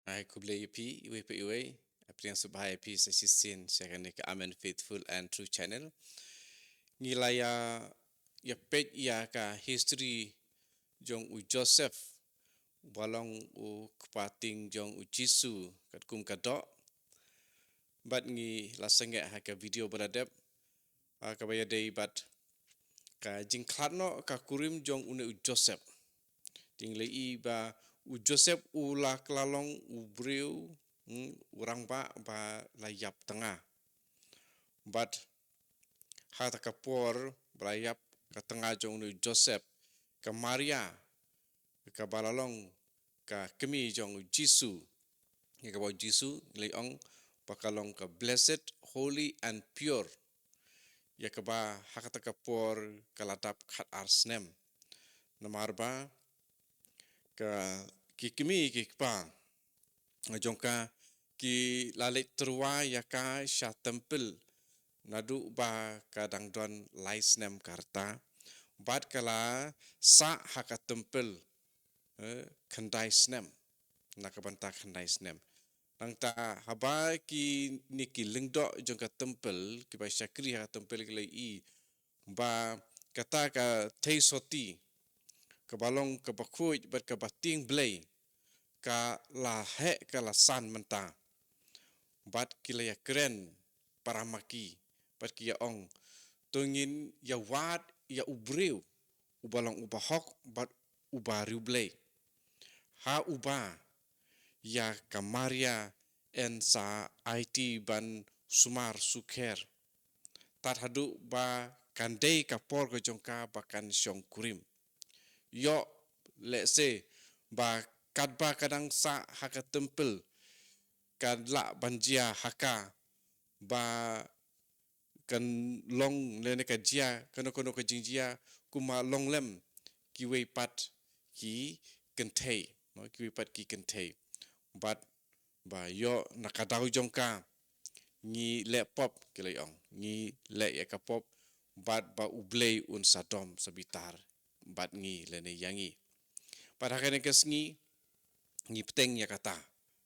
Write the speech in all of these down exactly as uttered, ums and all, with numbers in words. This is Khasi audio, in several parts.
Ai, khublei ïa phi, iwei pa iwei. Ai, pdiang sngewbha ïa phi sa shisien sha kane ka Amen Faithful and True Channel. Ngi la ïa, ïa peit ïa ka history jong u Joseph, uba long u kpa tieng jong u Jisu, katkum ka doh. Bad ngi la sangeh ha ka video ba la dep, ah, kaba ïadei bad ka jingkhlad noh ka kurim jong une u Joseph. Te ngi la ïohi ba u Joseph u la kylla long u briew, hmm, u rangbah ba la ïap tnga. Bad ha kata ka por ba la ïap ka tnga jong une u Joseph, ka Maria, kaba la long ka kmie jong u Jisu. Ïa kaba u Jisu ngi la ong ba ka long ka blessed, holy and pure. Ïa kaba ha kata ka por ka la dap khat ar snem. Namar ba ka, ki kmie ki kpa jong ka ki la leit tyrwa ïa ka sha temple naduh ba ka dang don lai snem ka rta. Bad ka la sah ha ka temple, eh, khyndai snem. Na ka bynta khyndai snem. Nangta haba kine ki lyngdoh jong ka temple, kiba shakri ha ka temple ki la ïohi ba kata ka theisotti, kaba long kaba khuid bad kaba tieng Blei, ka la heh, ka la san mynta. Bad ki la ïakren para ma ki, bad ki ïa ong, to ngin ïa wad ïa u briew uba long uba hok bad uba riewblei. Ha uba ïa ka Maria yn sa aiti ban sumar sukher, tad haduh ba kan dei ka por ka jong ka ba kan shong kurim. Ïoh lehse ba katba ka dang sah ha ka temple, ka lah ban jia ha ka ba kan long lane ka jia kano kano ka jingjia, kumba long lem kiwei pat ki kynthei, no, kiwei pat ki kynthei. Bad ba ïoh na ka daw jong ka ngi leh pop, ki la ong, ngi leh ïa ka pop, bad ba u Blei un sa dom sa bitar bad ngi lane ïa ngi. Bad ha kane ka sngi ngi bteng ïa kata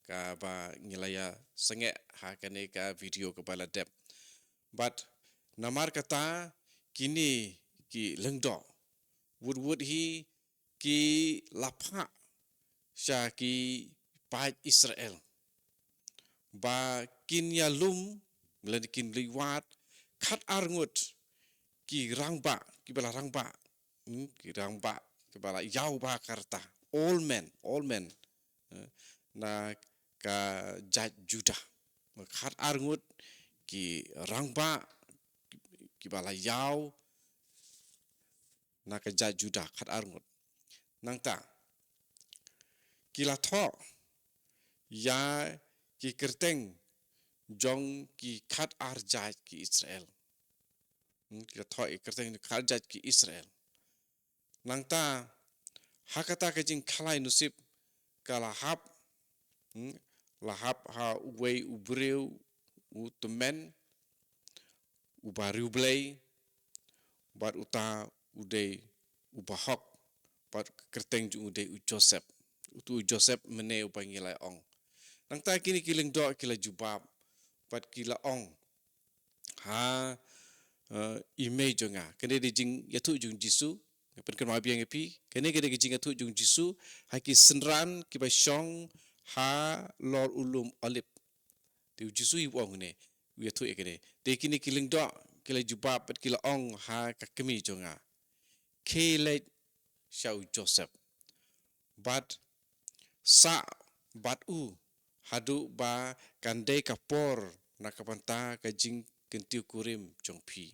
kaba ngi la ïa sangeh ha kane ka video kaba la dep. Bad namar kata kine ki lyngdoh wut wut hi ki la phah sha ki paid Israel ba kin ïa lum lane kin leit wad khat ar ngut ki rangbah, kiba la rangbah, hmm, ki rangbah, kiba la ïaw bha ka rta, all men, all men, eh, na ka jait Judah. Khat ar ngut ki rangbah, kiba la ïaw na ka jait Judah, khat ar ngut. Nangta ki la thoh ïa ki kyrteng jong ki khat ar jait ki Israel. Hmm, ki la thoh ïa ki kyrteng jong ki khat ar jait ki Israel. Nangta ha kata ka jingkhalai nusip ka la hap, hmm, la hap ha uwei u briew u tymmen, uba riewblei, bad uta u dei uba hok, bad kyrteng jong u dei u Joseph. Utu u Joseph mynne uba ngi la ong. Nangta kine ki lyngdoh ki la jubab bad ki la ong ha, eh, i mei jong nga. Kane dei jingïathuh jong u Jisu. Nga pynkynmaw biang ïa phi, kane ka dei ka jingïathuh jong u Jisu ha ki synran kiba shong halor u lum Olib. Te u Jisu hi u ong ne, u ïathuh ïa kane. Te kine ki lyngdoh ki la jubab bad ki la ong ha ka kmie jong nga, khie leit sha u Joseph bad sah bad u haduh ba kan dei ka por na ka bynta ka jingkyntiew kurim jong phi.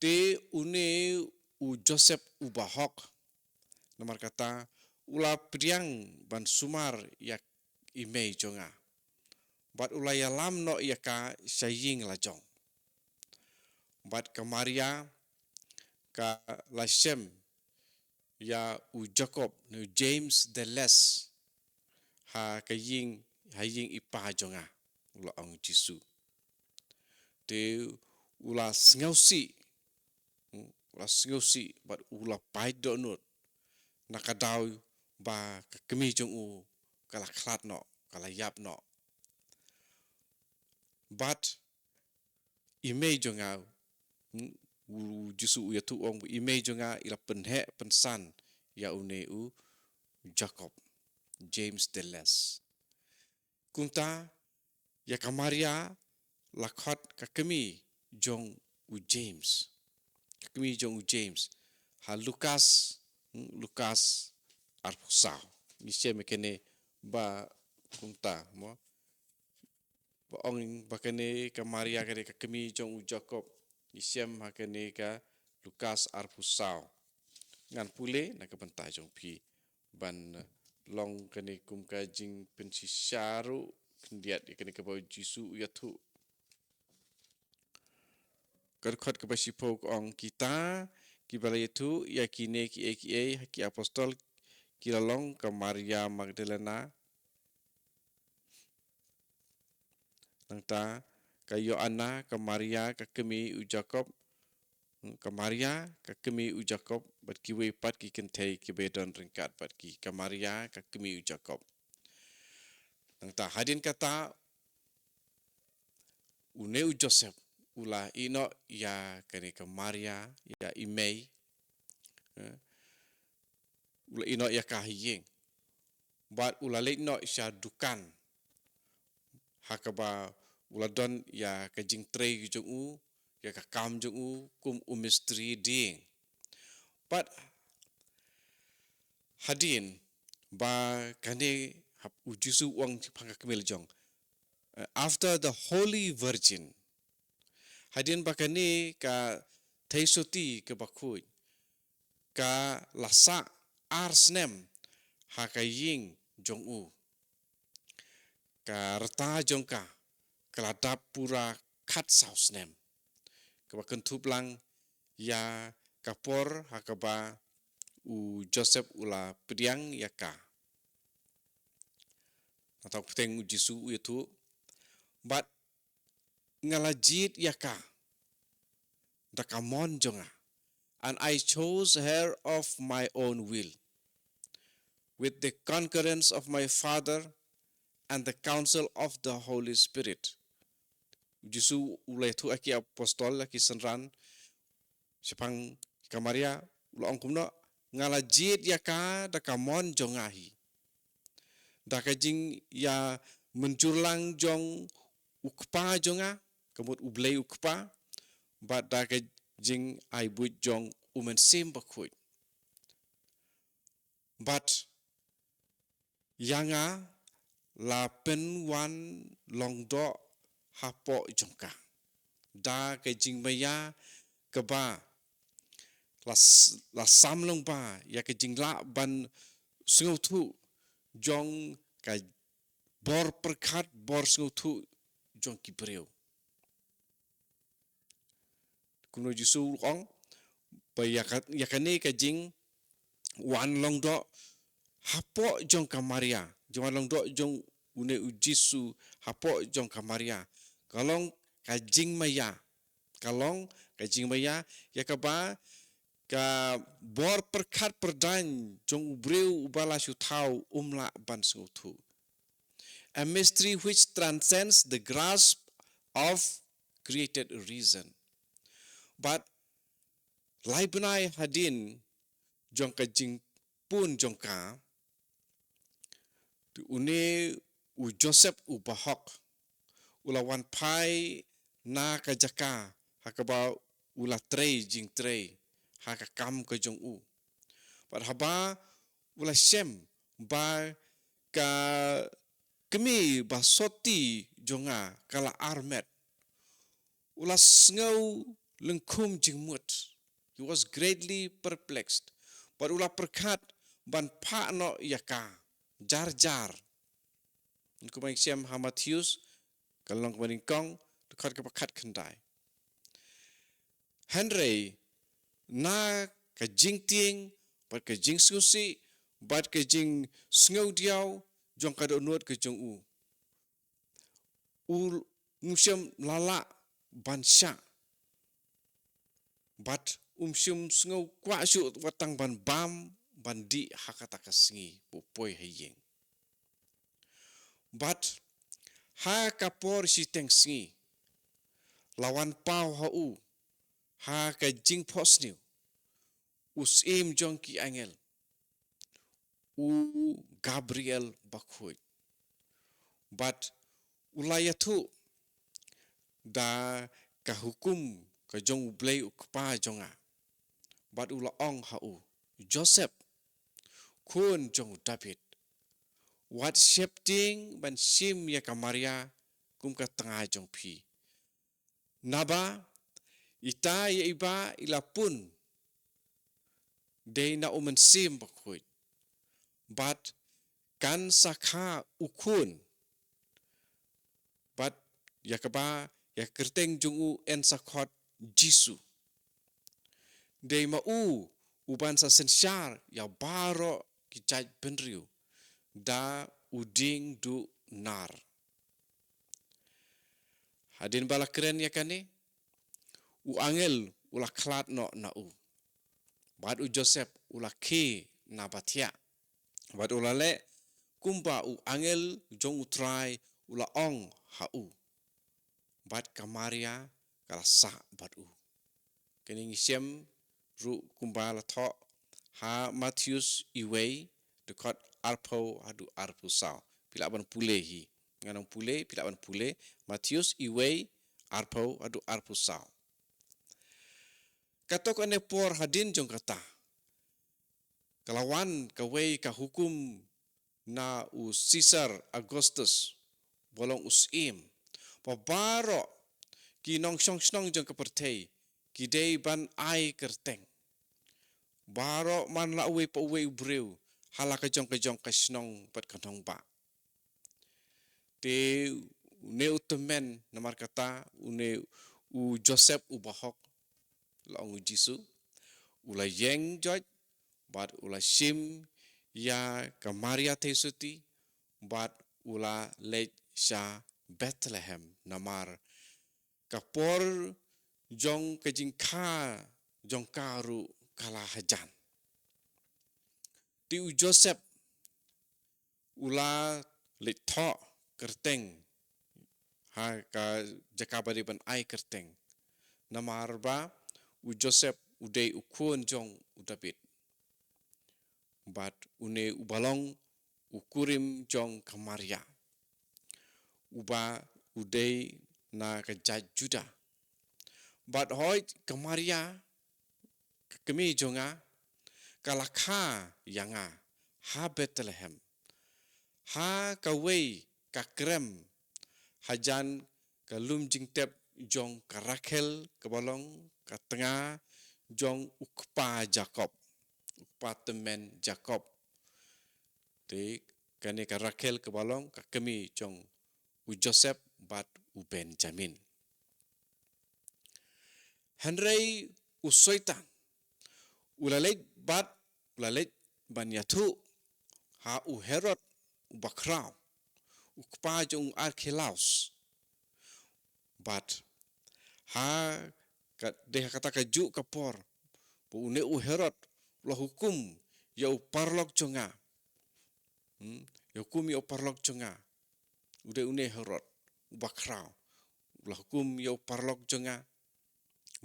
Te une u Joseph uba hok, namar kata u la pdiang ban sumar ïa i mei jong nga, bad u la ïalam noh ïa ka sha ïing la jong. Bad ka Maria ka la shem ïa u Jakob ne u James the Less ha ka ïing, ha ïing i pa jong nga, u la ong u Jisu. Te u la sngewsih, hmm, u la sngewsih bad u la pait dohnud na ka daw ba ka kmie jong u ka la khlad noh, ka la ïap noh. Bad i mei jong nga, hmm, u Jisu u ïathuh u ong, i mei jong nga i la pynheh pynsan ïa une u Jakob, James the Less. Kumta, ïa ka Maria la khot ka kmie jong u James. Ka kmie jong u James. Ha Lukas, hmm, Lukas arphew saw. Ngi shem ïa kane ba kumta, mo. Ba ong ba kane ka Maria kane ka kmie jong u Jakob. Ngi shem ha kane ka Lukas arphew saw. Ngan pule na ka bynta jong phi ban long kane kum ka jingpynshisha ruh khyndiat ïa kane kaba u Jisu u ïathuh. Ka dkhot kaba shiphew ka ong, kita kiba la ïathuh ïa kine kiei kiei ha ki apostol ki la long ka Maria Magdalena, nangta ka Joanna, ka Maria ka kmie u Jakob, hmm, ka Maria ka kmie u Jakob, bad kiwei pat ki kynthei kiba ïadon ryngkat bad ki, ka Maria ka kmie u Jakob. Nangta hadien kata une u Joseph u la ïeh noh ïa kane ka Maria, ïa i mei, eh, u la ïeh noh ïa ka ha ïing. Bad u la leit noh sha dukan ha kaba u la don ïa ka jingtrei jong u, ïa ka kam jong u kum u mistri dieng. Bad hadien ba kane hap u Jisu u ong shaphang ka kmie la jong, eh, after the Holy Virgin. Hadien ba kane ka theisotti kaba khuid ka la sah ar snem ha ka ïing jong u, ka rta jong ka ka la dap pura khatsaw snem, kaba kynthup lang ïa ka por ha kaba u Joseph u la pdiang ïa ka. Nangta u bteng u Jisu u ïathuh, bad nga la jied ïa ka da ka mon jong nga. And I chose her of my own will, with the concurrence of my Father and the counsel of the Holy Spirit. U Jisu u la ïathuh ha ki apostol, ha ki synran, shaphang ka Maria, u la ong kumno, nga la jied ïa ka da ka mon jong nga hi, da ka jingïamynjurlang jong u Kpa jong nga, ka mut U Blei u Kpa, bad da ka jingai buit jong U Mynsiem Bakhuid. Bad ïa nga la pynwan long doh hapoh jong ka da ka jingmaïa kaba la s-, la sam long ba ïa ka jinglah ban sngewthuh jong ka bor pyrkhat, bor sngewthuh jong ki briew. Kumno Jisu u ong ba ïa ka, ïa kane ka jingwan long doh hapoh jong ka Maria, jingwan long doh jong une u Jisu hapoh jong ka Maria, ka long ka jingmaïa, ka long ka jingmaïa ïa kaba ka bor pyrkhat pyrdaiñ jong u briew uba la shu thaw um lah ban sngewthuh. A mystery which transcends the grasp of created reason. Bad lai bnai hadien jong ka jingpun jong ka, te une u Joseph u bahok u la wan phai na ka jaka ha kaba u la trei jingtrei ha ka kam ka jong u. Bad haba u la shem ba ka kmie ba sotti jong nga ka la armet, u la sngew lyngkhum jingmut. He was greatly perplexed. Bad u la pyrkhat ban phah noh ïa ka jar jar. Kumba ngi shem ha Mathaios ka lynnong kaba nyngkong, dkhot kaba khatkhyndai. Hynrei na ka jingtieng bad ka jingsngewsih bad ka jingsngewdiaw jong ka dohnud ka jong u, u, um shym la lah ban shah, bad um shym sngew kwah shuh wat tang ban bam ban dih ha kata ka sngi ba u poi ha ïing. Bad ha ka por shiteng sngi la wan paw ha u ha ka jingphohsniew u Syiem jong ki angel, u Gabriel bakhuid. Bad u la ïathuh da ka hukum ka jong U Blei U Kpa jong nga. Bad u la ong ha u, Joseph, khun jong u David, wat sheptieng ban shim ïa ka Maria kum ka tnga jong phi. Naba ita ïa iba i la pun dei na u Mynsiem Bakhuid. Bad kan sa kha u khun. Bad ïa kaba, ïa ka kyrteng jong u yn sa khot Jisu. Dei ma u u ban sa synshar ïa baroh ki jait bynriew da u dieng duh nar. Hadien ba la kren ïa kane, u angel u la khlad noh na u. Bad u Joseph u la khie na ba thiah. Bad u la leh kumba u angel jong U Trai u la ong ha u. Bad ka Maria ka la sah bad u. Kane ngi shem ruh kumba la thoh ha Mathaios uwei, dkhot arphew haduh arphew saw. Phi lah ban pule hi. Ngan ong pule, phi lah ban pule. Mathaios uwei, arphew haduh arphew saw. Katto katne por hadien jong kata, ka la wan kawei ka hukum na u Caesar Augustus, ba long u syiem, ba baroh ki nongshong shnong jong ka pyrthei ki dei ban ai kyrteng. Baroh man la uwei pa uwei u briew ha la ka jong ka jong ka shnong bad ka nongbah. Te une u tymmen, namar kata une u Joseph u bahok, la ong u Jisu, u la ïeng joit, bad u la shim ïa ka Maria Theisotti, bad u la leit sha Bethlehem, namar ka por jong ka jingkha jong ka ruh ka la hajan. Te u Joseph u la leit thoh kyrteng ha ka jaka ba dei ban ai kyrteng. Namar ba u Joseph u dei u khun jong u David. Bad une u ba long u kurim jong ka Maria, uba u dei na ka jait Juda. Bad hooid ka Maria, ka kmie jong nga, ka la kha ïa nga ha Bethlehem, ha kawei ka krem hajan ka lum jingtep jong ka Rakhel, kaba long ka tnga jong u kpa Jakob, u kpa tymmen Jakob. Te kane ka Rakhel kaba long ka kmie jong u Joseph bad u Benjamin. Hynrei u Soitan u la leit bad u la leit ban ïathuh ha u Herod u bakhraw, u kpa jong u Arkelaus. Bad ha ka, dei ha kata ka juh ka por ba une u Herod u la hukum ïa u paralok jong nga. Hmm? Ïa hukum ïa u paralok jong nga. U dei une Herod u bakhraw. U la hukum ïa u paralok jong nga.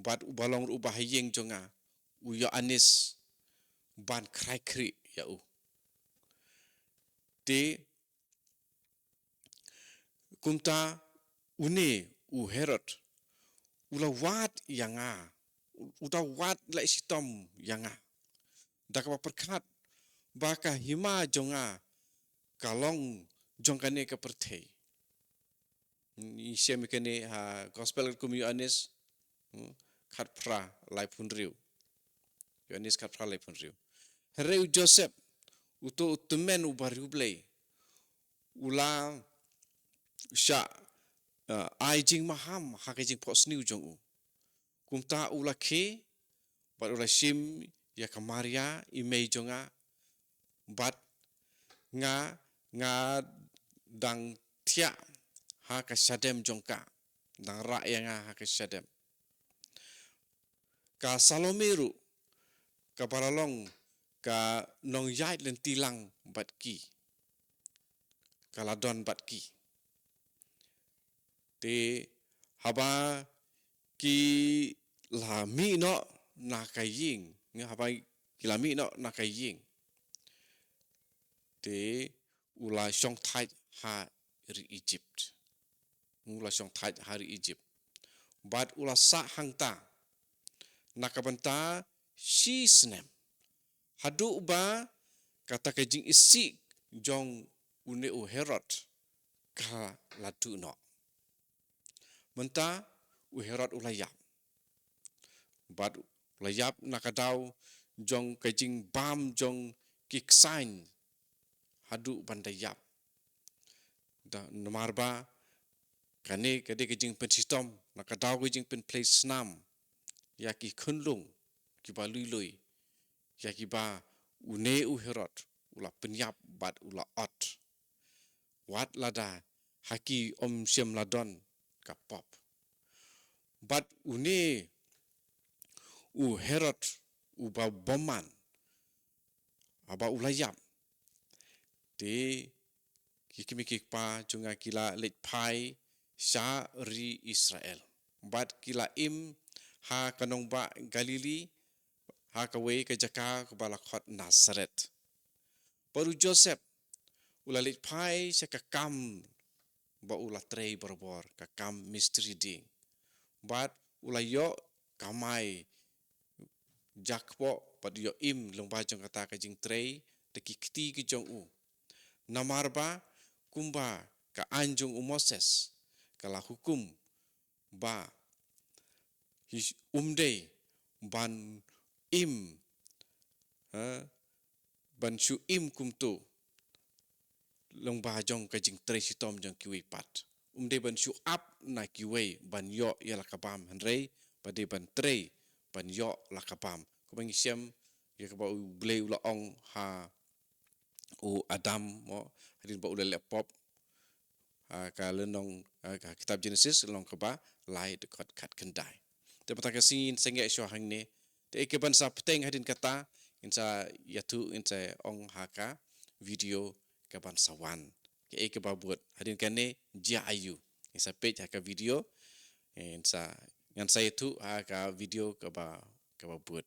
Bad u ba long ruh u bahaïing jong nga, u Ïoannis, ban khrai khrieh ïa u. Te kumta une u Herod u la wad ïa nga, u da wad leh shitom ïa nga da kaba pyrkhat ba ka hima jong nga ka long jong kane ka pyrthei. Ngi shem ïa kane ha Gospel kum Ïoannis, hmm, khatphra laiphew hynriew. Ïoannis khatphra laiphew hynriew. Hynrei u Joseph, uto u tymmen u bariewblei, u la shah, eh, ai jingmaham ha ka jingphohsniew jong u. Kumta u la khie bad u la shim ïa ka Maria i mei jong nga, bad nga, nga dang thiah ha ka shadem jong ka, dang rah ïa nga ha ka shadem. Ka Salome ruh, kaba la long ka nongïaid lynti lang bad ki, ka la don bad ki. Te haba ki la mih noh na ka ïing, nga haba ki la mih noh na ka ïing. Te u la shong thait ha ri Egypt. U la shong thait ha ri Egypt. Bad u la sah hangta na ka bynta shi snem. Haduh ba kata ka jingisih jong une u Herod ka la duh noh. Mynta u Herod u la ïap. Bad u la ïap na ka daw jong ka jingbam jong ki ksaiñ haduh ban da ïap. Da namar ba kane ka dei ka jingpynshitom na ka daw ka jingpynplei snam ïa ki khunlung kiba lui lui, ïa kiba une u Herod u la pynïap bad u la ot. Wat lada ha ki ym shym la don ka pop. Bad une u Herod uba bymman, haba u la ïap, te ki kmie ki kpa jong nga ki la leit phai sha ri Israel. Bad ki la im ha ka nongbah Galili, ha kawei ka jaka kaba la khot Nasaret. Bad u Joseph u la leit phai sha ka kam ba u la trei barabor, ka kam mistri dieng. Bad u la ïoh kamai jakpoh bad ïoh im lyngba jong kata ka jingtrei da ki kti ki jong u. Namar ba kumba ka aiñ jong u Moses ka la hukum ba hi-, um dei ban im, ha, ban shu im kumto lyngba jong ka jingtrei shitom jong kiwei pat. Um dei ban shu ap na kiwei ban ïoh ïa la ka bam, hynrei ba dei ban trei ban ïoh la ka bam. Kumba ngi shem ïa kaba U Blei u la ong ha u Adam mo, hadien ba u la leh pop, ha ka lynnong, ha ka kitab Genesis lynnong kaba lai dkhot khatkhyndai. Te mynta ka sngi ngin sa ngeit shuwa hangne. Te kaei kaban sa bteng hadien kata, ngin sa ïathuh, ngin sa ong ha ka video kaban sa wan. Kaei kaba bud. Hadien kane jia aiu. Ngin sa peit ha ka video, ngin sa, ngan sa ïathuh ha ka video kaba, kaba bud.